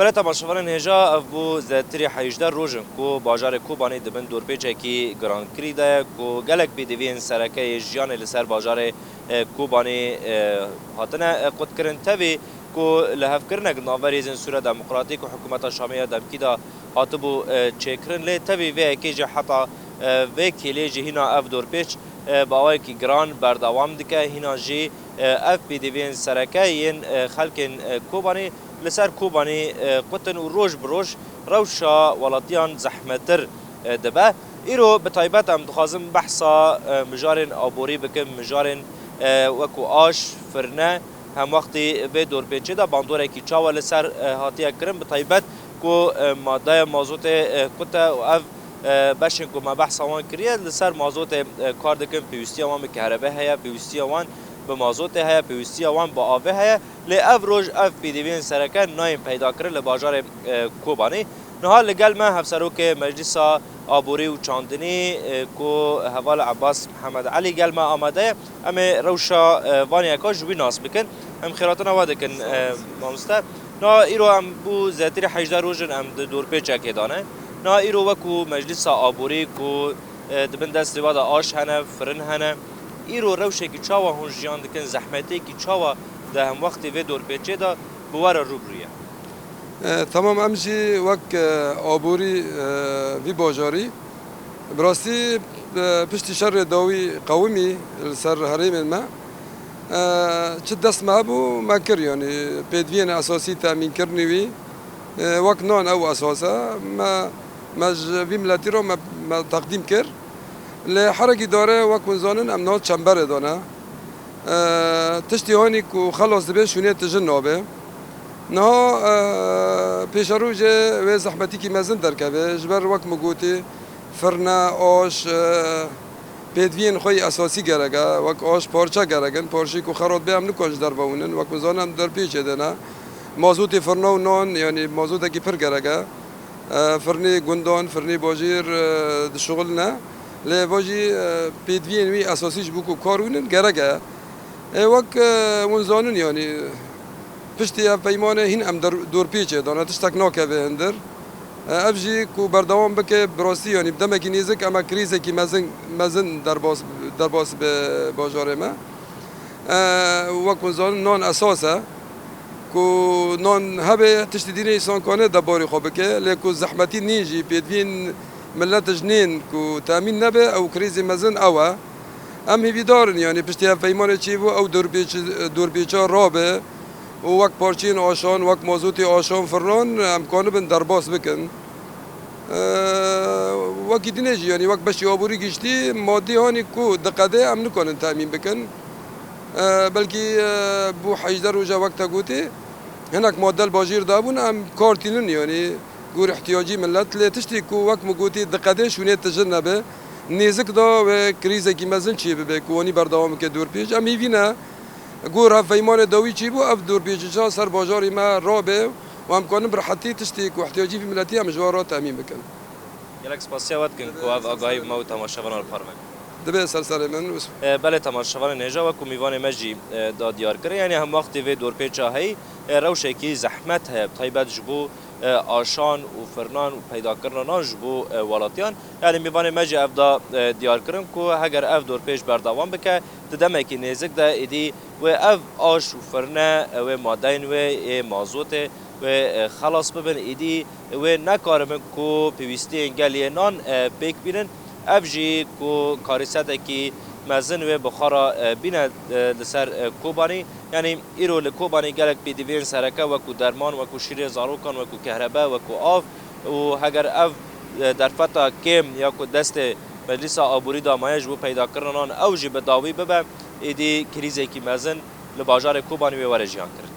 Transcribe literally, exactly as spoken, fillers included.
Belê temaşevanên hêja, ev bû zêdetirî hejdeh roj in ku bajarê Kobanê di bin dorpêçekî girankirî de ye, ku gelek pêdiviyên sereke yê jiyanê li ser bajarê, e, Kobanê, e, hatine, e, qutkirin. Tevî ku li hevkirinek navber Hêzên Sûriya Demokratîk û Hikûmeta Şamê ya demkî de hatibû, e, çêkirin, lê tevî vê yekê jî heta, e, vê kêlê jî hîna ev dorpêç, e, bi awayekî giran berdewam dike. Hîna jî, e, ev pêdiviyên sereke yên, e, xelkên, e, Kobanê li ser Kobanê, e, qutin û roj bi roj rewşa welatiyan zehmettir, e, dibe. Îro bi taybet em dixwazin behsa, e, mijarên aborî bikin, mijarên, e, wekû aş, firne, hemwextî vê dorpêçê de bandorekî çawa li ser, e, hatiye kirin, bi taybet ku, e, madeya mazotê, e, qut e û ev, e, beşên ku me behsa wan kiriye, li ser mazotê, e, kar dikin, pêwîstiya wan bi kehrebe heye, pêwîstiya wan bi mazotê heye, pêwîstiya wan bi avê heye. Lê ev roj ev pêdiviyên sereke nayên peydakirin li bajarê, e, Kobanê. Niha li gel me Hevserokê Meclisa Aborî û Çandinî, e, ku heval Abbas Mihemed Elî gel me amade ye. Em ê rewşa, e, van yeka ji wî nas bikin. Em xêratina we dikin, e, mamoste. Na îro em bû zêdetirî hejdeh roj in em di dorpêçekê de ne. Na îro wekû Meclisa Aborî ku, e, di bin destê we de aş hene, firin hene, îro rewşekî çawa hûn jiyan dikin, zehmetêkî çawa di hemwextê vê dorpêçê de bi we re rû bi rû ye? E, temam, em jî wek, e, aborî, e, vî bajarî, bi rastî, e, piştî şerê dawî qewimî li ser herêmên me, e, çi dest me hebû me kir, yanî pêdiviyên esasî temînkirinî wî, e, wek nan ew esas e. Me, me ji vî miletî re me, me teqdîm kir. Lê herekî dare, wek hûn zanin, em niha çemberê de ne. E, tiştî hanî ku xelas dibe, şûnê tijin nabe. Niha, e, pêşerojê wê zehmetîkî mezin derkeve. Ji ber wek min gotî, firne, aş, e, pêdiviyên xwe yî esasî gerek e. Wek aş parçe gerek in. Parçeyê ku xerat bê em nikarin ji derve hûnin. Wek hûn zanin em dorpêçê de ne. Mazotê firna û nan, yanî mazotekî pir gerek e. E, firnê gundan, firnê bajêr, e, dişuxilne. Lê va jî, e, pêdiviyên wî esasî ji bo ku kar hûnin gerek e. E, wek, e, hûn zanin, yanî piştî ev peymanê hîn em der-, dorpêçê dane, tiştek nakeve hundir. E, ev jî ku berdewam bike, bi rastî, yanî bi demekî nêzik em e krîzekî mezin, mezin derbas, derbas bi bajarê me. E, wek hûn zanin, nan esas e. Ku nan hebe, tiştî dî ne însan kane debarê xwe bike, lê ku zehmetî nîn jî, pêdiviyên milet ji nîn ku temîn nebe, ew krîzê mezin ew e. Em hêvîdar in, yanî piştî ev peymanê çêbû, ew dorpêç-, dorpêça rabe û wek parçeyên aşan, wek mazotê aşan, firnan, em kanibin derbas bikin. Eee, wekî dinê jî, yanî wek beşî aborî giştî, madî hanî ku diqede em nikarin temîn bikin. Eee, belkî, eee, bû hejdeh roja wek te gotî, hinek madde li bajêr dabûn, em kar tînin, yanî gor ihtiyacî millet. Lê tiştî ku wek min gotî diqede şûnê tijin nebe, nêzik da wê krîzekî mezin çê bibe ku wanî berdewam bike dorpêç. Em hîvî ne. Gor ev peymanê dawî çêbû, ev dorpêçîşa ser bajarê me rabe û em kanin bi rehetî tiştê ku ihtiyacî vî miletî em ji wan re temîn bikin. Gelek spasiya we dikin ku ev agahî bi me û temaşevanan re parve. Dibe ser serê min. E, belê temaşevanên hêja, wekû mîvanê me jî, e, da diyar kir, yanî hemwextê vê dorpêça heyî, e, rewşekî zehmet heye, bi taybet ji bo, e, aşan û firnan û peydakirina nan ji bo, e, welatiyan. Yanî mîvanê me jî ev da, e, diyar kirin ku heger ev dorpêç berdewam bike, di demekî nêzik de êdî wê ev aş û firne, e, wê madeyên wê ê mazotê wê, e, xelas bibin, êdî wê nekaribin ku pêwîstiyên gel yê nan, e, pêk bînin. Ev jî ku karîsetekî mezin wê bi xwe re, e, bîne, e, li ser, e, Kobanî. Yanî îro li Kobanî gelek pêdiviyên sereke wekû derman, wekû şîrê zarokan, wekû kehrebe, wekû av û heger ev, e, derfeta kêm ya ku destê Meclisa Aborî de maye ji bo peydakirina nan ew jî bi dawî bibe, êdî krîzekî mezin li bajarê Kobanî wê were jiyan kirin.